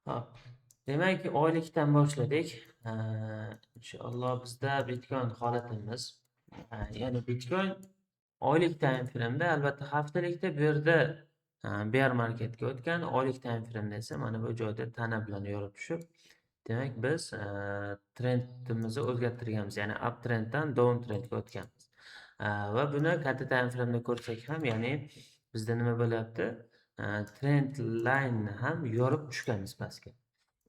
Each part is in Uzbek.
Hop. Demak, oylikdan boshladik. Inshaalloh bizda Bitcoin holatimiz, ya'ni Bitcoin oylik time frame'da, albatta haftalikda bu yerda bear marketga o'tgan, oylik time frame'da esa mana bu joyda tana bilan yorib tushib, demak biz trendimizni o'zgartirganmiz, ya'ni up trenddan down trendga o'tganmiz. Va buni katta time frame'da ko'rsak ham, ya'ni bizda nima bo'lyapti? Trend line'ni ham yorib tushganmiz pastga.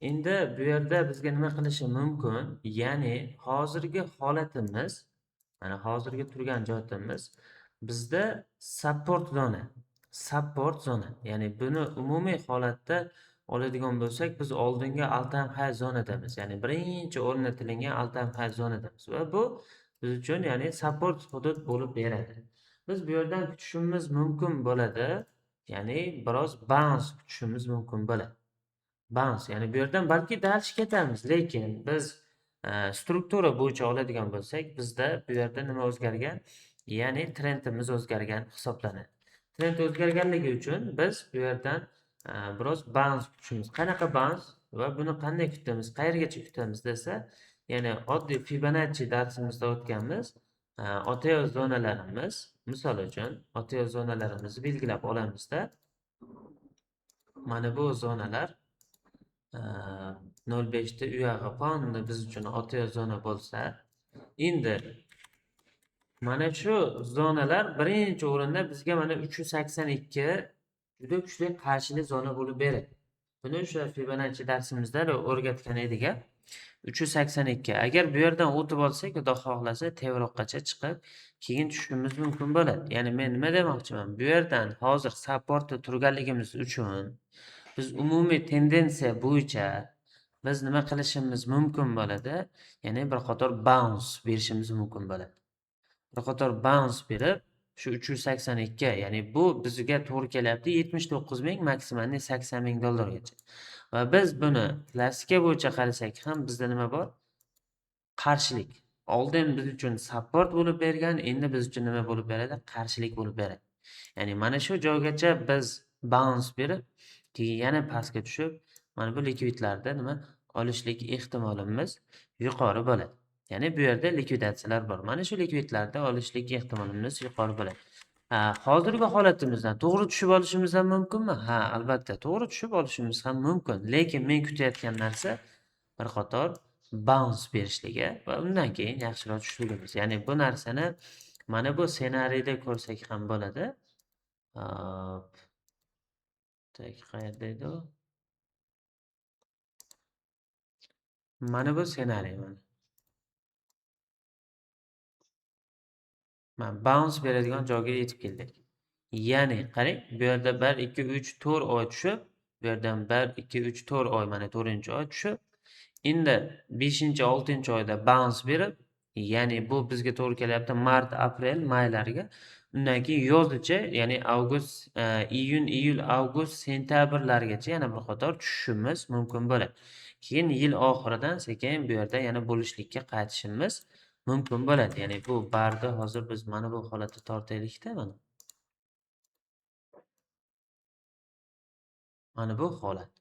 Endi bu yerda bizga nima qilishi mumkin? Ya'ni hozirgi holatimiz, mana hozirgi turgan joyimiz bizda support zona. Support zona. Ya'ni buni umumiy holatda oladigan bo'lsak, biz oldingi all-time high zonadamiz. Ya'ni birinchi o'rnatilgan all-time high zonadamiz va bu biz uchun, ya'ni support hudud bo'lib beradi. Biz bu yerdan kutishimiz mumkin bo'ladi. Ya'ni biroz bounce kutishimiz mumkin bo'ladi. Bounce, ya'ni bu yerdan balki дальше ketamiz, lekin biz struktura bo'yicha oladigan bo'lsak, bizda bu yerda nima o'zgargan? Ya'ni trendimiz o'zgargan hisoblanadi. Trend o'zgarganligi uchun biz bu yerdan biroz bounce kutishimiz. Qanaqa bounce va buni qanday kutamiz, qayergacha kutamiz desa, ya'ni oddiy Fibonacci darsimizda o'tganmiz. OTO zonalarimiz, misol uchun, OTO zonalarimizni belgilab olamizda, mana bu zonalar 0.5 ta u yog'i полный biz uchun OTO zona bo'lsa, endi mana shu zonalar birinchi o'rinda bizga mana 382 juda kuchli qarshilik zona bo'lib beradi. Buni o'sha Fibonacci darsimizda o'rgatgan edik a. 382. Agar bu yerdan o'tib olsak, Xudo xohlasa tevaroqqacha chiqib, keyin tushishimiz mumkin bo'ladi. Ya'ni men nima demoqchiman? Bu yerdan hozir supportda turganligimiz uchun biz umumiy tendensiya bo'yicha biz nima qilishimiz mumkin bo'ladi? Ya'ni bir qator bounce berishimiz mumkin bo'ladi. Bir qator bounce berib, shu 382, ya'ni bu bizga to'g'ri kelyapti 79 ming, maksimalniy 80 ming dollargacha. Va biz buni klassika bo'yicha qarasak ham bizda nima bor? Qarshilik. Oldin biz uchun support bo'lib bergan, endi biz uchun nima bo'lib beradi? Qarshilik bo'lib beradi. Ya'ni mana shu joygacha biz bounce berib, keyin yana pastga tushib, mana bu likvidlarda nima olishlik ehtimolimiz yuqori bo'ladi. Ya'ni bu yerda likvidatsiyalar bor. Mana shu likvidlarda olishlik ehtimolimiz yuqori bo'ladi. Ha, hozirgi holatimizdan to'g'ri tushib olishimiz ham mumkinmi? Ha, albatta, to'g'ri tushib olishimiz ham mumkin. Lekin men kutayotgan narsa bir qator bounce berishligi va undan keyin yaxshiroq tushishligimiz. Ya'ni bu narsani mana bu ssenariyda ko'rsak ham bo'ladi. Hop. Так, qayerda edi u? Mana bu ssenariy mana. Mana bounce beradigan joyga yetib keldik. Ya'ni qarang, bu yerda 1, 2, 3, 4 oy tushib, bu yerdan 1, 2, 3, 4 oy, mana 4-oy tushib, endi 5-6 oyda bounce berib, ya'ni bu bizga to'g'ri kelyapti mart, aprel, maylarga. Undan keyin yozgacha, ya'ni avgust, iyun, iyul, avgust, sentyabrlargacha yana bir qator tushishimiz mumkin bo'ladi. Keyin yil oxiridan sekin bu yerda yana bo'lishlikka qaytishimiz mumkin bo'ladi. Ya'ni bu barda hozir biz mana bu holatda tortaylikda mana. Mana bu holat.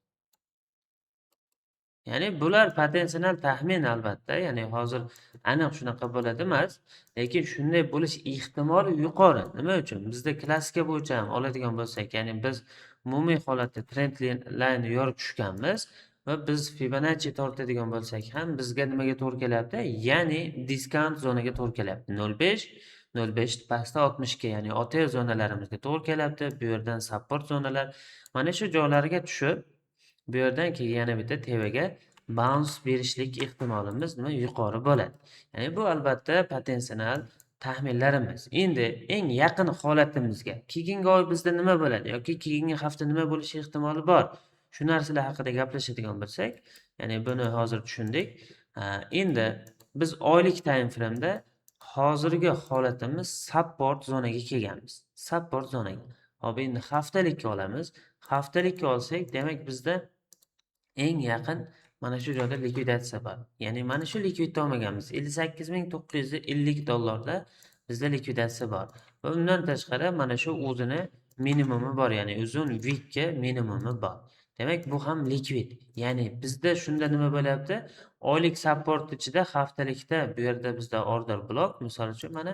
Ya'ni bular potensial taxmin albatta. Ya'ni hozir aniq shunaqa bo'ladi emas, lekin shunday bo'lish ehtimoli yuqori. Nima uchun? Bizda klassika bo'yicha ham oladigan bo'lsak, ya'ni biz umumiy holatda trend line yorib tushganmiz va biz Fibonacci tortadigan bo'lsak ham bizga nimaga to'g'ri kelyapti? Ya'ni discount zonaga to'g'ri kelyapti. 0.5, 0.5 pastda 62, ya'ni OTE zonalarimizga to'g'ri kelyapti. Bu yerdan support zonalar mana shu joylarga tushib, bu yerdan keyin yana bitta tevaga bounce berishlik ehtimolimiz nima yuqori bo'ladi. Ya'ni bu albatta potensial taxminlarimiz. Endi eng yaqin holatimizga keyingi oy bizda nima bo'ladi yoki keyingi hafta nima bo'lishi ehtimoli bor? Shu narsalar haqida gaplashadigan bo'lsak, ya'ni buni hozir tushundik. Endi biz oylik time frame'da hozirgi holatimiz support zonaga kelganmiz. Support zonaga. Hop, endi haftalikka olamiz. Haftalikka olsak, demak bizda eng yaqin mana shu joyda likvidatsiya bor. Ya'ni mana shu likvidni olmaganmiz. 58 950 dollarda bizda likvidatsiya bor. Va undan tashqari mana shu o'zini minimumi bor, ya'ni uzun wickka minimumi bor. Demak, bu ham likvid. Ya'ni bizda shunda nima bo'lyapti? Oylik support ichida haftalikda bu yerda bizda order blok, misol uchun mana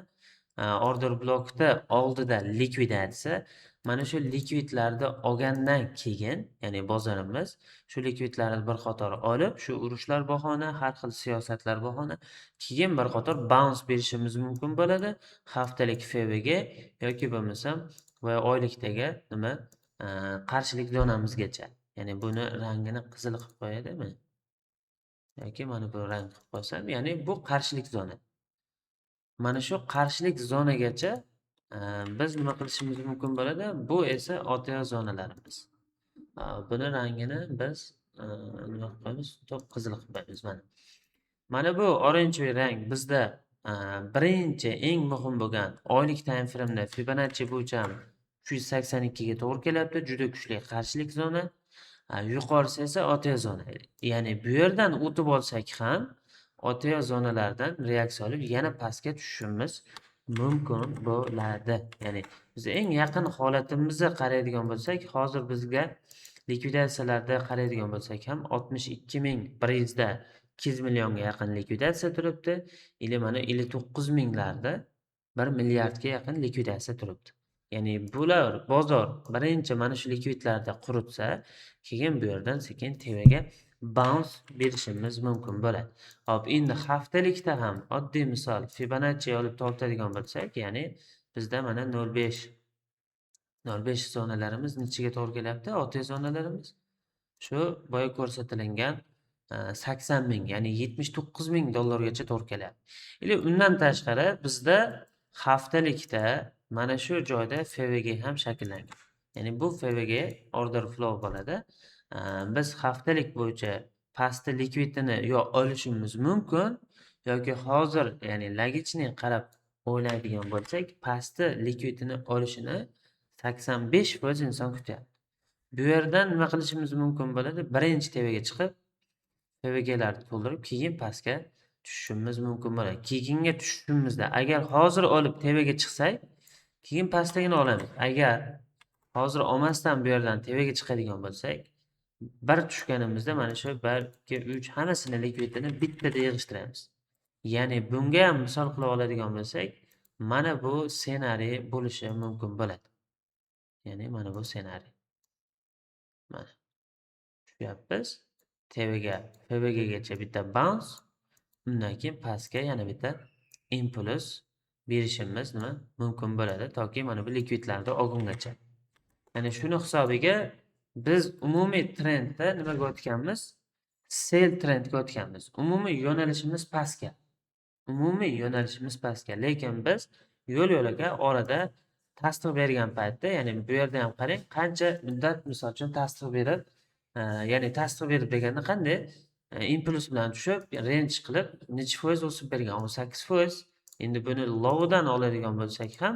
order blokda oldida likvidatsiya. Mana shu likvidlarni olgandan keyin, ya'ni bozorimiz shu likvidlarni bir qator olib, shu urushlar bahona, har xil siyosatlar bahona, keyin bir qator bounce berishimiz mumkin bo'ladi. Haftalik FVG yoki bo'lmasam va oylikdagi nima qarshilik zonamizgacha. Ya'ni buni rangini qizil qilib qo'yadimi? Yoki mana bu rang qilib qo'ysam, ya'ni bu qarshilik zona. Mana shu qarshilik zonagacha biz nima qilishimiz mumkin bo'ladi? Bu esa OTO zonalarimiz. Buni rangini biz nima qilib qo'yamiz? To'q qizil qilib qo'yamiz mana. Mana bu orange rang bizda birinchi eng muhim bo'lgan oylik time frame'da Fibonacci bo'yicha ham 382 ga to'g'ri kelyapti. Juda kuchli qarshilik zona. Yuqorisi esa OTO zona. Ya'ni bu yerdan o'tib olsak ham OTO zonalardan reaksiya olib yana pastga tushishimiz mumkin bo'ladi. Ya'ni biz eng yaqin holatimizni qaraydigan bo'lsak, hozir bizga likvidatsiyalarda qaraydigan bo'lsak ham 62 100 da 200 millionga yaqin likvidatsiya turibdi. Или mana 59 minglarda 1 milliardga yaqin likvidatsiya turibdi. Ya'ni bular bozor birinchi mana shu likvidlarda quritsa, keyin bu yerdan sekin tepaga bounce berishimiz mumkin bo'ladi. Hop, endi haftalikda ham oddiy misol Fibonacci olib tortadigan bo'lsak, ya'ni bizda mana 0.5 0.5 zonalarimiz nechiga to'g'ri kelyapti? OTO zonalarimiz shu boya ko'rsatilgan 80 ming, ya'ni 79 ming dollargacha to'g'ri kelyapti. Или undan tashqari bizda haftalikda mana shu joyda FVG ham shakllangan. Ya'ni bu FVG order flow bo'ladi. Biz haftalik bo'yicha pastda likvidini yo olishimiz mumkin yoki hozir, ya'ni логичный qarab o'ylaydigan bo'lsak, pastda likvidini olishini 85% inson kutyapti. Bu yerdan nima qilishimiz mumkin bo'ladi? Birinchi tepaga chiqib, FVGlarni to'ldirib, keyin pastga tushishimiz mumkin bo'ladi. Keyinga tushishimizda agar hozir olib tepaga chiqsak, keyin pastdagini olamiz. Agar hozir olmasdan bu yerdan tepaga chiqadigan bo'lsak, bir tushganimizda mana shu 1, 2, 3 hammasini likvidini bittada yig'ishtiramiz. Ya'ni bunga ham misol qilib oladigan bo'lsak, mana bu ssenariy bo'lishi mumkin bo'ladi. Ya'ni mana bu ssenariy. Mana. Tushyapmiz. Tepaga, FVGgacha bitta bounce, undan keyin pastga yana bitta impuls berishimiz nima mumkin bo'ladi, toki mana bu likvidlarni olgungacha. Ya'ni shuni hisobiga biz umumiy trendda nimaga o'tganmiz? Sell trendga o'tganmiz. Umumiy yo'nalishimiz pastga. Umumiy yo'nalishimiz pastga. Lekin biz yo'l-yo'lakay orada tasdiq bergan paytda, ya'ni bu yerda ham qarang, qancha muddat misol uchun tasdiq berib, ya'ni tasdiq berib deganda qanday? Impuls bilan tushib, range qilib necha foiz o'sib bergan? 18%. Endi buni lowdan oladigan bo'lsak ham,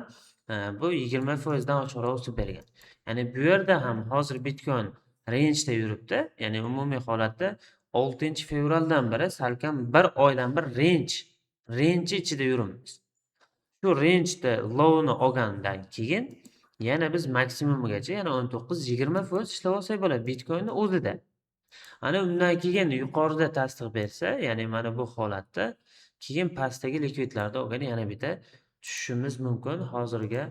bu 20% dan oshiqroq o'sib bergan. Ya'ni bu yerda ham hozir Bitcoin rangeda yuribdi. Ya'ni umumiy holatda 6-fevraldan beri salkam bir oydan bir range ichida yuribmiz. Shu rangeda lowni olgandan keyin yana biz maksimumigacha yana 19-20% ishlab olsak bo'ladi Bitcoinni o'zida. Ana undan keyin yuqorida tasdiq bersa, ya'ni mana bu holatda keyin pastdagi likvidlarni olgan yana bitta tushishimiz mumkin hozirgi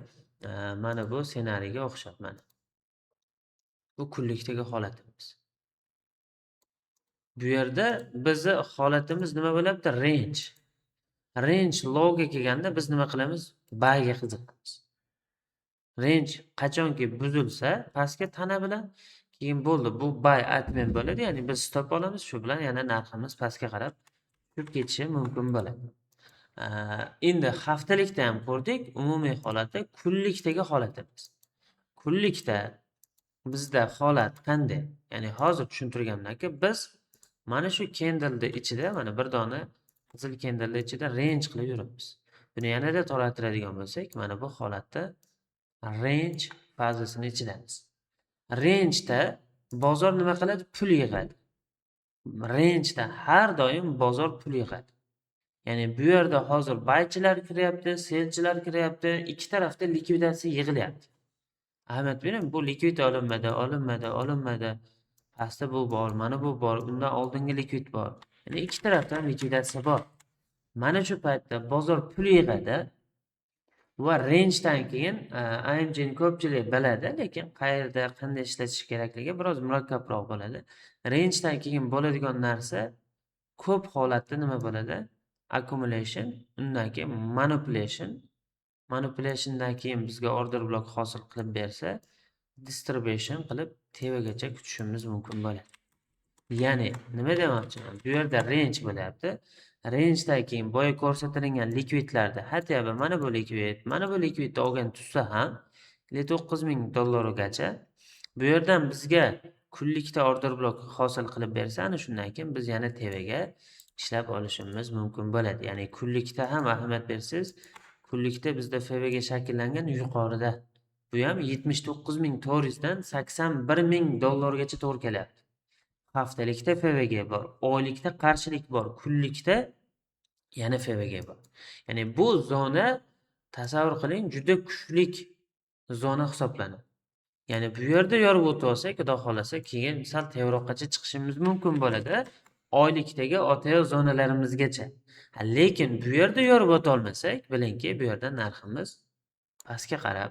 mana bu ssenariyga o'xshab mana. Bu kunlikdagi holatimiz. Bu yerda bizni holatimiz nima bo'lyapti? Range. Range lowga kelganda biz nima qilamiz? Buyga qiziqamiz. Range qachonki buzilsa pastga tana bilan, keyin bo'ldi, bu buy отмен bo'ladi, ya'ni biz stop olamiz, shu bilan yana narximiz pastga qarab tushib ketishi mumkin bo'ladi. Endi haftalikda ham ko'rdik, umumiy holatda kunlikdagi holatimiz. Kunlikda bizda holat qanday? Ya'ni hozir tushuntirganimdek, biz mana shu candleni ichida, mana bir dona qizil candleni ichida range qilib yuribmiz. Buni yanada toraytiradigan bo'lsak, mana bu holatda range fazasini ichidamiz. Rangeda bozor nima qiladi? Pul yig'adi. Rangeda har doim bozor pul yig'adi. Ya'ni bu yerda hozir buychilar kiryapti, sellchilar kiryapti, ikki tarafda likvidatsiya yig'ilyapti. Ahamiyat bering, bu likvid olinmadi, olinmadi, olinmadi. Pastda bu bor, mana bu bor, undan oldingi likvid bor. Ya'ni ikki tarafdan likvidatsiya bor. Mana shu paytda bozor pul yig'adi va rangedan keyin AMGni ko'pchilik biladi, lekin qayerda qanday ishlatish kerakligi biroz murakkabroq bo'ladi. Rangedan keyin bo'ladigan narsa ko'p holatda nima bo'ladi? Accumulation, undan keyin manipulation. Manipulationdan keyin bizga order block hosil qilib bersa, distribution qilib tevagacha kutishimiz mumkin bo'ladi. Ya'ni nima demoqchiman? Bu yerda range bo'lyapti. Rangedan keyin boya ko'rsatilgan likvidlarda хотя бы mana bu likvid, mana bu likvidni olgan tushsa ham 59 000 dollargacha bu yerdan bizga kunlikda order block hosil qilib bersa, ana shundan keyin biz yana tevaga ishlab olishimiz mumkin bo'ladi. Ya'ni kunlikda ham ahamiyat bersangiz, kunlikda bizda FVG shakllangan yuqorida. Bu ham 79 400 dan 81 000 dollargacha to'g'ri kelyapti. Haftalikda FVG bor, oylikda qarshilik bor, kunlikda yana FVG bor. Ya'ni bu zona, tasavvur qiling, juda kuchlik zona hisoblanadi. Ya'ni bu yerda yorib o'tib olsak, Xudo xohlasa, keyin sal tevaroqqacha chiqishimiz mumkin bo'ladi. Oylikdagi OTO zonalarimizgacha. Lekin bu yerda yorib o'ta olmasak, bilingki, bu yerda narximiz pastga qarab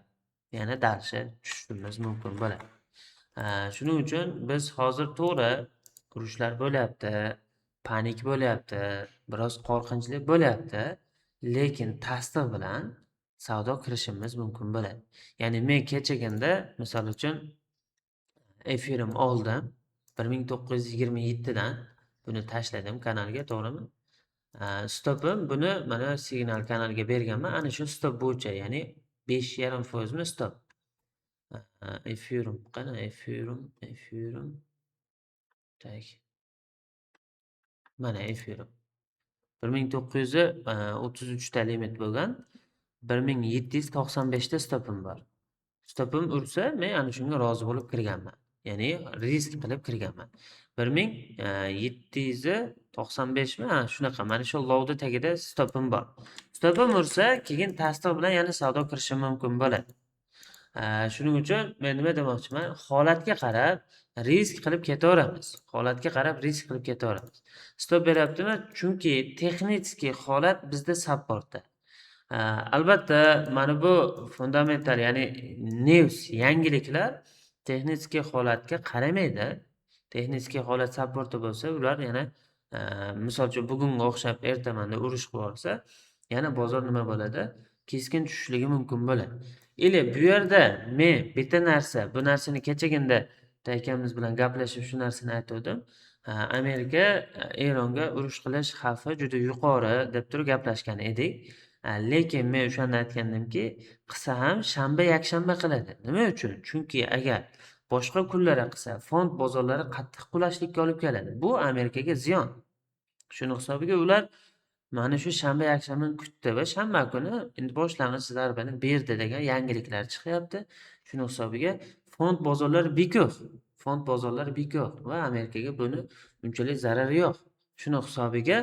yana дальше tushishimiz mumkin bo'ladi. Shuning uchun biz hozir, to'g'ri, urushlar bo'lyapti, panik bo'lyapti, biroz qo'rqinchli bo'lyapti, lekin tasdiq bilan savdo kirishimiz mumkin bo'ladi. Ya'ni men kechaganda, misol uchun, Ethereum oldim 1927 dan, buni tashladim kanalga, to'g'rimi? Stopim buni mana signal kanalga berganman. Ana shu stop bo'yicha, ya'ni 5,5% mi stop. Ethereum qani, Ethereum, Ethereum. Так. Mana Ethereum. 1933 ta limit bo'lgan. 1795 ta stopim bor. Stopim ursa, men ana shunga rozi bo'lib kirganman. Ya'ni risk qilib kirganman. 1795 mi? Ha, shunaqa. Mana shu lowni tagida stopim bor. Stopim ursa, keyin tasdiq bilan yana savdo kirishim mumkin bo'ladi. Shuning uchun men nima demoqchiman? Holatga qarab risk qilib ketaveramiz. Holatga qarab risk qilib ketaveramiz. Stop beryaptimi? Chunki texnik holat bizda supportda. Albatta, mana bu fundamental, ya'ni news, yangiliklar texnik holatga qaramaydi. Texnik holat supportda bo'lsa, ular yana, misol uchun, bugunga o'xshab ertamanda urush qilib yuborsa, yana bozor nima bo'ladi? Keskin tushishligi mumkin bo'ladi. Или bu yerda men bitta narsa, bu narsani kechagina akamiz bilan gaplashib shu narsani aytuvdim. Amerika Eronga urush qilish xavfi juda yuqori deb turib gaplashgan edik. Lekin men o'shanda aytgandimki, qilsa ham shanba, yakshanba qiladi. Nima uchun? Chunki agar boshqa kunlara qilsa, fond bozorlari qattiq qulashlikka olib keladi. Bu Amerikaga ziyon. Shuni hisobiga ular mana shu shanba, yakshanbani kutdi va shanba kuni endi boshlang'ich zarbani berdi degan yangiliklar chiqyapti. Shuni hisobiga fond bozorlari bekor. Fond bozorlari bekor va Amerikaga buni unchalik zarari yo'q. Shuni hisobiga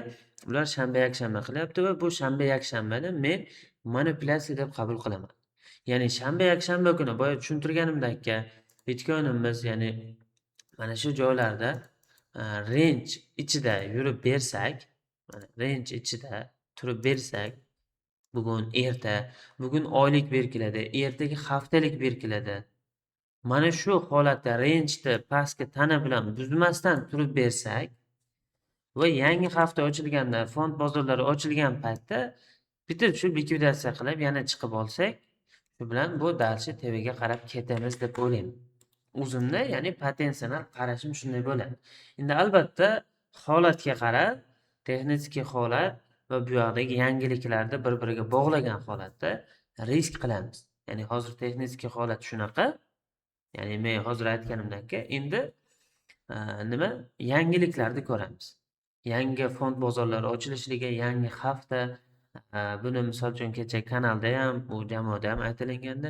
ular shanba, yakshanba qilyapti va bu shanba, yakshanbani men manipulyatsiya deb qabul qilaman. Ya'ni shanba, yakshanba kuni boya tushuntirganimdek, Bitcoinimiz, ya'ni mana shu joylarda range ichida yurib bersak, mana range ichida turib bersak, bugun, erta, bugun oylik berkiladi, ertaga haftalik berkiladi. Mana shu holatda rangeni pastki tana bilan buzmasdan turib bersak va yangi hafta ochilganda, fond bozorlari ochilgan paytda bitta tushib likvidatsiya qilib yana chiqib olsak, shu bilan bu дальше tepaga qarab ketamiz deb o'ylayman. O'zimni, ya'ni potensial qarashim shunday bo'ladi. Endi albatta holatga qarab, texnik holat va bu yoqdagi yangiliklarni bir-biriga bog'lagan holatda risk qilamiz. Ya'ni hozir texnik holat shunaqa. Ya'ni men hozir aytganimdek, endi nima, yangiliklarni ko'ramiz. Yangi fond bozorlari ochilishligi, yangi hafta, buni misol uchun kecha kanalda ham, u jamoada ham aytilgandi.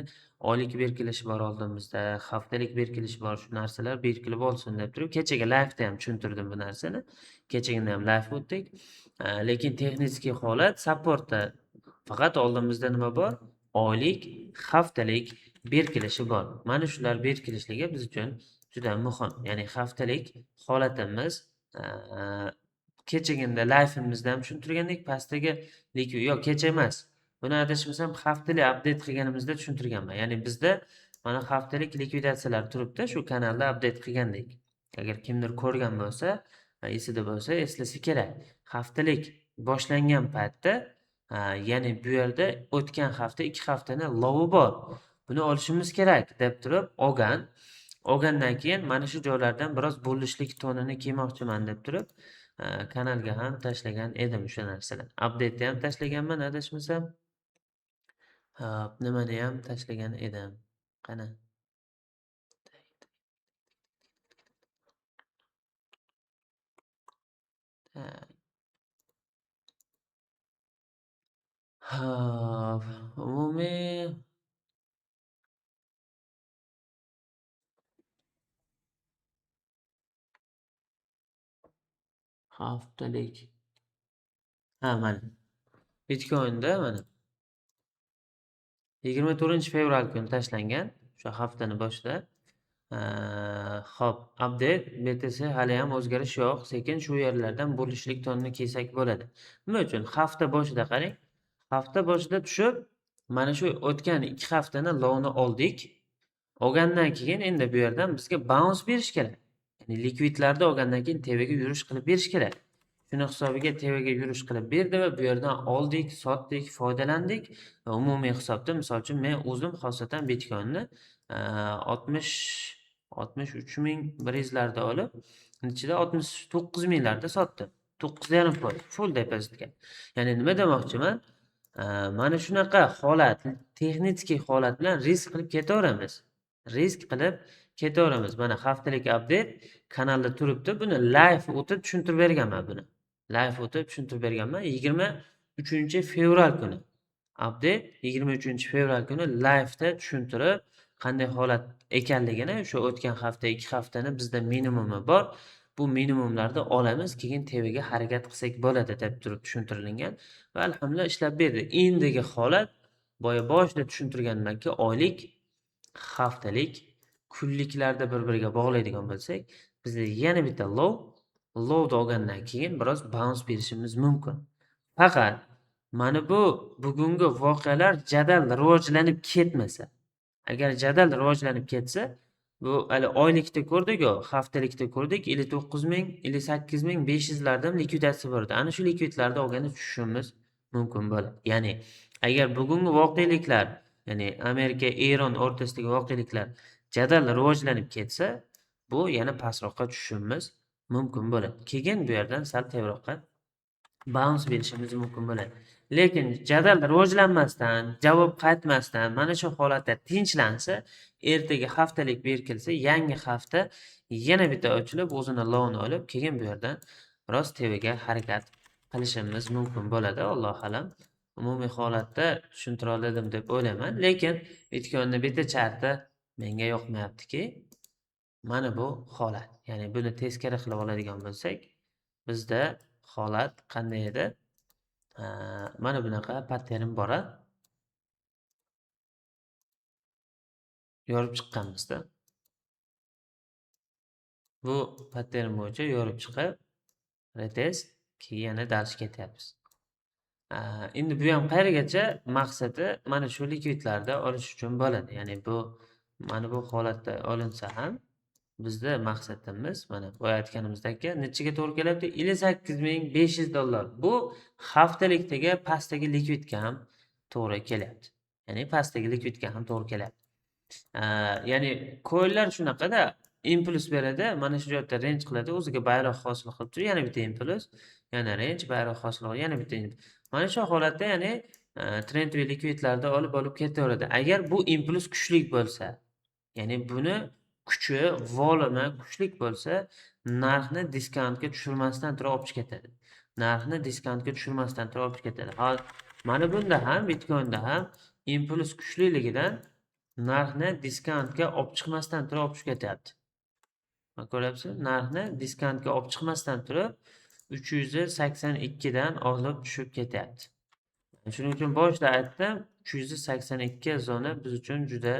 Oylik berkilishi bor oldimizda, haftalik berkilishi bor, shu narsalar berkilib olsin deb turib, kechagi live'da ham tushuntirdim bu narsani. Kechagina ham live o'tdik. Lekin texnik holat supportda. Faqat oldimizda nima bor? Oylik, haftalik berkilishi bor. Mana shular berkilishligi biz uchun Juda muhim. Ya'ni haftalik holatimiz kechagina live'imizda ham tushuntirgandik, pastdagi yo'q, kecha emas. Buni adashmasam haftalik update qilganimizda tushuntirganman. Ya'ni bizda mana haftalik likvidatsiyalar turibdi, shu kanalda update qilgandik. Agar kimdir ko'rgan bo'lsa, esida bo'lsa, eslasa kerak. Haftalik boshlangan paytda, ya'ni bu yerda o'tgan hafta 2 haftani lovi bor. Buni olishimiz kerak deb turib olgan. Olgandan keyin mana shu joylardan biroz bo'lishlik tonini kiymoqchiman deb turib, kanalga ham tashlagan edim o'sha narsalar. Update'ni ham tashlaganman adashmasam. Hop, nimani ham tashlagan edim. Qani? Hop, umumiy haftalik. Ha, mana. Bitcoin'da mana 24-fevral kuni tashlangan, o'sha haftani boshida. Xo'p, update BTC hali ham o'zgarish yo'q, sekin shu yerlardan bo'lishlik tonini kiysak bo'ladi. Nima uchun? Hafta boshida qarang. Hafta boshida tushib, mana shu o'tgan 2 haftani lowni oldik. Olgandan keyin endi bu yerdan bizga bounce berish kerak. Ya'ni likvidlarni olgandan keyin tevaga yurish qilib berish kerak. Shuni hisobiga tevaga yurish qilib berdi va bu yerdan oldik, sotdik, foydalandik. Va umumiy hisobda, misol uchun, men o'zim xosatan Bitcoinni 63.100 larda olib, ichida 69.000 larda sotdim. 9,5% full depozitga. Ya'ni nima demoqchiman? Mana shunaqa holat, texnik holat bilan risk qilib ketaveramiz. Risk qilib ketaveramiz. Mana haftalik update kanalda turibdi. Buni live o'tib tushuntirib berganman buni. Live o'tib tushuntirib berganman 23-fevral kuni. Update 23-fevral kuni live'da tushuntirib, qanday holat ekanligini, o'sha o'tgan hafta, 2 haftani bizda minimumi bor. Bu minimumlarni olamiz, keyin tevaga harakat qilsak bo'ladi deb turib tushuntirilgan va alhamdulillah ishlab berdi. Endigi holat boya boshida tushuntirganimdek, oylik, haftalik, kunliklarda bir-biriga bog'laydigan bo'lsak, bizda yana bitta low, lowni olgandan keyin biroz bounce berishimiz mumkin. Faqat mana bu bugungi voqealar jadal rivojlanib ketmasa, agar jadal rivojlanib ketsa, bu hali oylikda ko'rdik-ku, haftalikda ko'rdik, 59 000, 58 500 lardan likvidatsiya bordi. Ana shu likvidlarni olganda tushishimiz mumkin bo'ladi. Ya'ni agar bugungi voqeliklar, ya'ni Amerika, Eron o'rtasidagi voqeliklar jadal rivojlanib ketsa, bu yana pastroqqa tushishimiz mumkin bo'ladi. Keyin bu yerdan sal tezroqqa bounce berishimiz mumkin bo'ladi. Lekin jadal rivojlanmasdan, javob qaytmasdan mana shu holatda tinchlansa, ertaga haftalik berkilsa, yangi hafta yana bitta ochilib, o'zini lowni olib, keyin bu yerdan biroz tevaga harakat qilishimiz mumkin bo'ladi. Allohu alam. Umumiy holatda tushuntira oldim deb o'ylayman. Lekin Bitcoin'ni bitta charti menga yoqmayaptiki, mana bu holat. Ya'ni buni teskari qilib oladigan bo'lsak, bizda holat qanday edi? Mana bunaqa pattern bor. Yorib chiqqanmizda. Bu pattern bo'yicha yorib chiqib, retest, keyin yana dальше ketyapmiz. Endi bu ham qayergacha maqsadi mana shu likvidlarda olish uchun bo'ladi. Ya'ni bu mana bu holatda olinsa ham bizda maqsadimiz mana boya aytganimizdek nechiga to'g'ri kelyapti? 58 500 dollar. Bu haftalikdagi pastdagi likvidga ham to'g'ri kelyapti. Ya'ni pastdagi likvidga ham to'g'ri kelyapti. Ya'ni coinlar shunaqada impuls beradi, mana shu joyda range qiladi, o'ziga bayroq hosil qilib turib, yana bitta impuls, yana range, bayroq hosil qilib, yana bitta impuls. Mana shu holatda, ya'ni trendli likvidlarni olib olib ketaveradi. Agar bu impuls kuchli bo'lsa, ya'ni buni kuchi, volumi kuchli bo'lsa, narxni discountga tushirmasdan turib olib chiqib ketadi. Narxni discountga tushirmasdan turib olib chiqib ketadi. Hozir mana bunda ham, Bitcoinda ham impuls kuchliligidan narxni discountga olib chiqmasdan turib olib chiqib ketyapti. Mana ko'ryapsizmi? Narxni discountga olib chiqmasdan turib 382 dan olib tushib ketyapti. Shuning uchun boshida aytdim, 382 zona biz uchun juda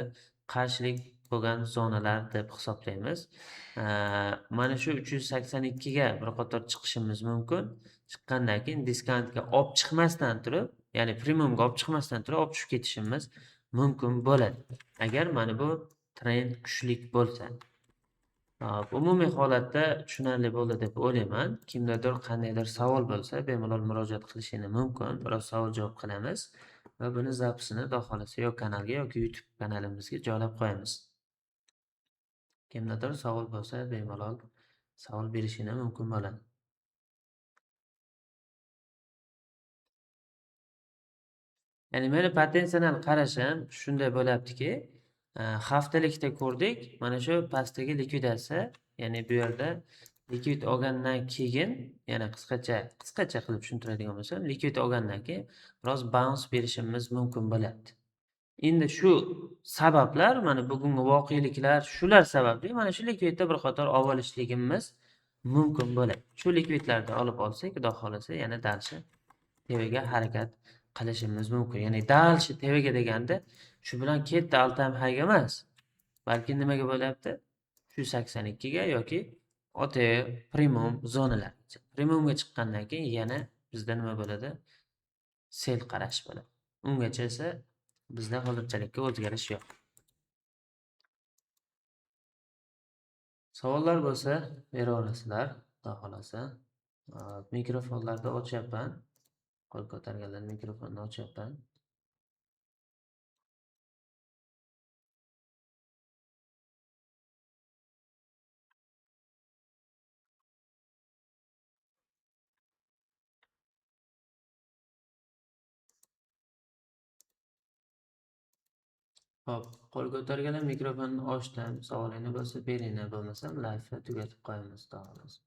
qarshilik bo'lgan zonalar deb hisoblaymiz. Mana shu 382 ga bir qator chiqishimiz mumkin. Chiqqandan keyin diskantga olib chiqmasdan turib, ya'ni premiumga olib chiqmasdan turib olib tushib ketishimiz mumkin bo'ladi. Agar mana bu trend kuchlik bo'lsa. Umumiy holatda tushunarli bo'ldi deb o'ylayman. Kimdadir qandaydir savol bo'lsa, bemalol murojaat qilishingiz mumkin. Biroz savol-javob qilamiz va buni zapisini xudo xolasa yo kanalga yoki YouTube kanalimizga joylab qo'yamiz. Kimdadir savol bo'lsa, bemalol savol berishingiz mumkin bo'ladi. Ya'ni meni potensial qarashim shunday bo'lyaptiki, haftalikda ko'rdik, mana shu pastdagi likvidatsiya, ya'ni bu yerda likvid olgandan keyin, yana qisqacha qilib tushuntiradigan bo'lsam, likvid olgandan keyin biroz bounce berishimiz mumkin bo'lyapti. Endi shu sabablar, mana bugungi voqeliklar, shular sababli mana shu likvidda bir qator olib olishligimiz mumkin bo'ladi. Shu likvidlarni olib olsak, xudo xolasa yana dalshi tevaga harakat qilishimiz mumkin. Ya'ni dalshi tevaga deganda shu bilan ketdi all-time highga emas, balki nimaga bo'lyapti? 382 ga yoki OTE premium zonalargacha. Premiumga chiqqandan keyin yana bizda nima bo'ladi? Sell qarash bo'ladi. Ungacha esa bizda hozirchalikka o'zgarish yo'q. Savollar bo'lsa bera olasizlar, xudo xolasa. Mikrofonlarni ochyapman. Qo'l ko'targanlar mikrofonni ochyapman. Xo'p, qo'l ko'targanlar mikrofonni ochdim. Savolingni bo'lsa beringlar, bo'lmasam live'ni tugatib qo'yamiz, xudo xolasa.